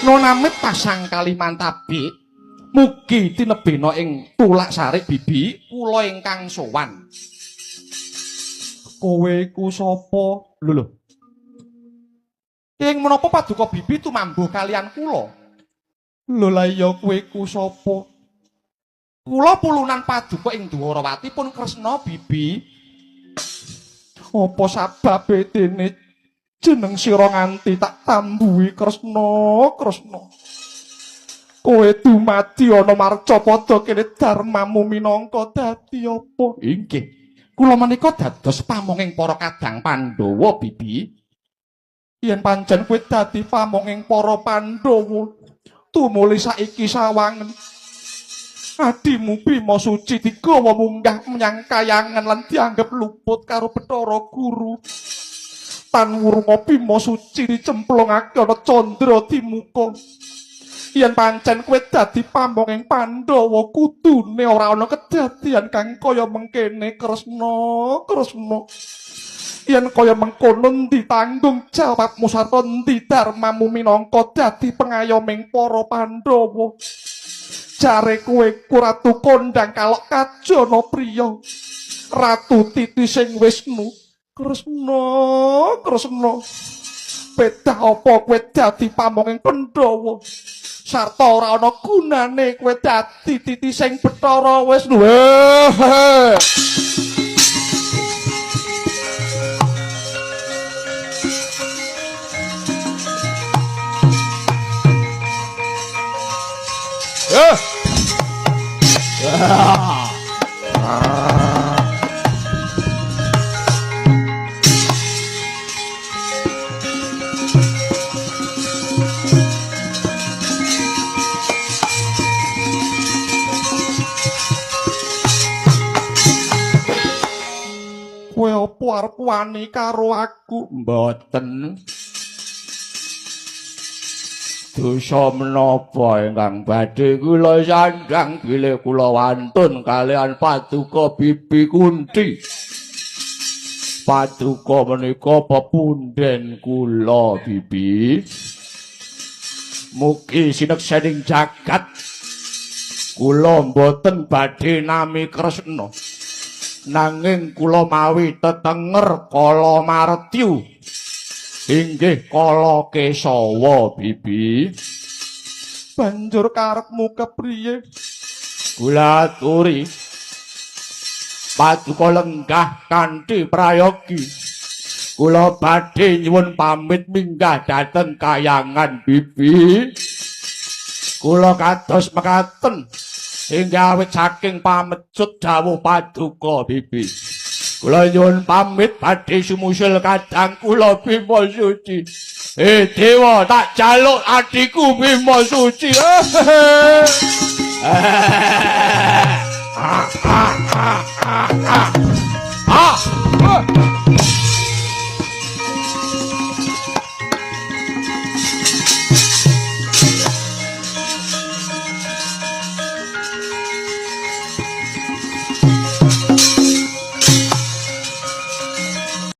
Noname pasang Kalimantabi mugi tinebena ing tulak sarik bibi kula ingkang sowan. Kowe iku sapa? Lho lho. Ing menapa paduka bibi tumambuh kalian kula? Lho lah iya kowe iku sapa? Kula pulunan paduka ing Dwarawati pun Kresna bibi. Apa sababe dene jeneng sira nganti tak tambuhi Kresna, Kresna? Kowe dumadi ana marcapada kene dharmamu minangka dadi apa? Inggih. Kula menika dados pamonging para kadang Pandhawa, Bibi. Yen pancen kowe dadi pamonging para Pandhawa, tumuli saiki sawangen adimu Bima Suci digawa munggah menyang kayangan lan dianggep luput karo Bathara Guru. Tan wurunga Bima Suci dicemplungake ana candra dimuka. Yen pancen kowe dadi pamonging Pandhawa, kudune ora ana kedadian kang kaya mengkene, Kresna, Kresna. Yen kaya mengkono endi tanggung jawabmu sarta endi dharmamu minangka dadi pengayoming para Pandhawa? Jare kowe ku ratu kondang kalok kajana priya, ratu titising Wisnu. Kresna, Kresna, pedah apa kowe dadi pamonging Pandhawa sarta ora ana gunane kowe dadi titising Bathara Wisnu? Kowe apa arep wani karo aku? Mboten. Dosa menapa ingkang badhe kula sandhang bilih kula wantun kalian paduka Bibi Kunti. Paduka menika pepunden kula, Bibi. Mugi sineksening jagat kula mboten badhe nami Kresna. Nanging kula mawi tetenger kala martyu inggih kala Kesawa, Bibi. Banjur karepmu kepriye? Kula aturi paduka lenggah kanthi prayogi. Kula badhe nyuwun pamit minggah dhateng kayangan, Bibi. Kula kados mekaten hingga awit saking pamecut dawuh paduka, Bibi. Kula nyuwun pamit badhe sumusul kadang kula Bima Suci. Dewa, tak jaluk adhiku Bima Suci.